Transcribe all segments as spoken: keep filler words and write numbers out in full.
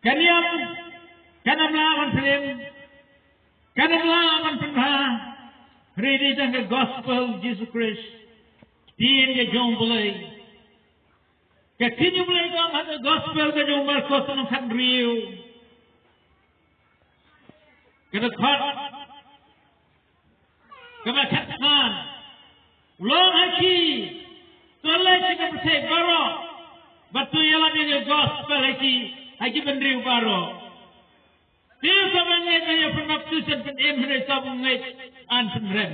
Ka niam kan ym lah ban pynrem, kan ym lah ban pynbha. Hynrei dei tang ka gospel Jisu Khrist, ktien ka jong U Blei. Ka ktien U Blei ka ong ha ka gospel ka jong u Markos lynnong khathynriew, ka dkhot kaba khatsan. U ong ha ki, to leit sha ka pyrthei baroh bad to ïalap ïa ka gospel ha ki, ha ki bynriew baroh. Te uta uba ngeit un ïa pynbaptis, un pynim, hynrei uta uba ym ngeit un pynrem.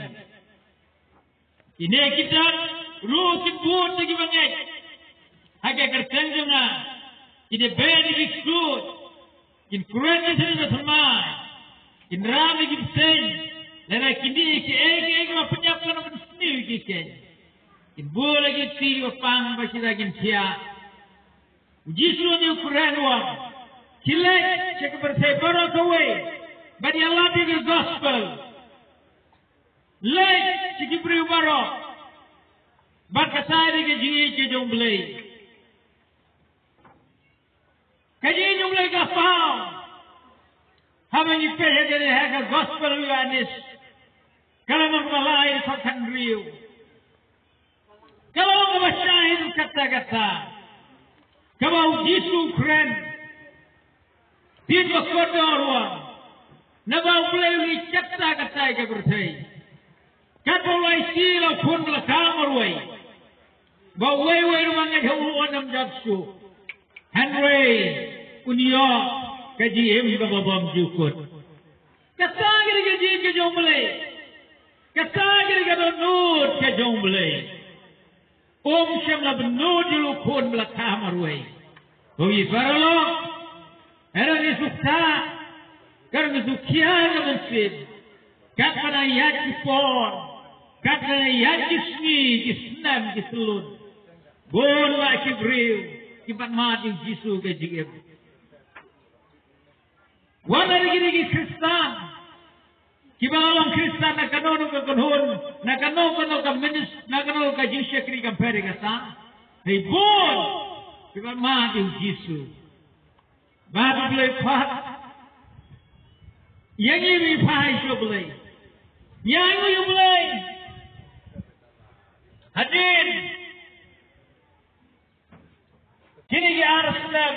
Kine kita ruh kin bud ïa kiba ngeit ha ka kyrteng jong nga. Kin ïa beh ïa ki ksuid, kin kren ïa ki thylliej ba thymmai, kin rah ïa ki bseiñ. Lada kin dih ïa kiei kiei kiba pynïap, kan ym pynsniew ïa ki keiñ. Kin bul ïa ki kti kiba pang bad kita kin thiah. U Jisu u kren, u ong, khie leit sha ka pyrthei baroh kawei bad ïalap ïa ka gospel. Leit sha ki briew baroh. Bad kata dei ka jingïeit ka jong U Blei. Ka jingïeit jong U Blei ka paw. Haba ngi peit ha kane, ha ka gospel u Ïoannis, ka lynnong ba lai, dkhot khathynriew, ka long kaba shai katta katta, kaba U Jisu u kren. Phi ba kordor, u ong, naba U Blei u la ïeit katta katta ïa ka pyrthei, katba u la ïeit ïa u Khun ba la kha marwei, ba uwei uwei ruh ba ngeit ha u un ym jot shuh, hynrei un ïoh ka jingim kaba bymjukut. Kata ka dei ka jingïeit ka jong U Blei. Kata ka dei ka dohnud ka jong U Blei. Um shym la bynnud ïa u Khun ba la kha marwei. Ko ki paralok, hynrei ngi sngewthuh, ka dei ngi sngewthuh ïa ka mynsiem, katba ngi ïaid ki por, katba ngi ïaid ki sngi, ki snem, ki syllun, bun lah ki briew ki pan mad ïa U Jisu ka jingim. Wat la ki dei ki Khristan, kiba la long Khristan na kano kano ka kynhun, na kano kano ka minis, na kano ka jingshakri, kam pher ïa kata. Hynrei bun kiba mad ïa U Jisu. Bad U Blei pat ïa ngi ruh u phai sha U Blei. Ïa ngi U Blei. Hadien kine ki ar snem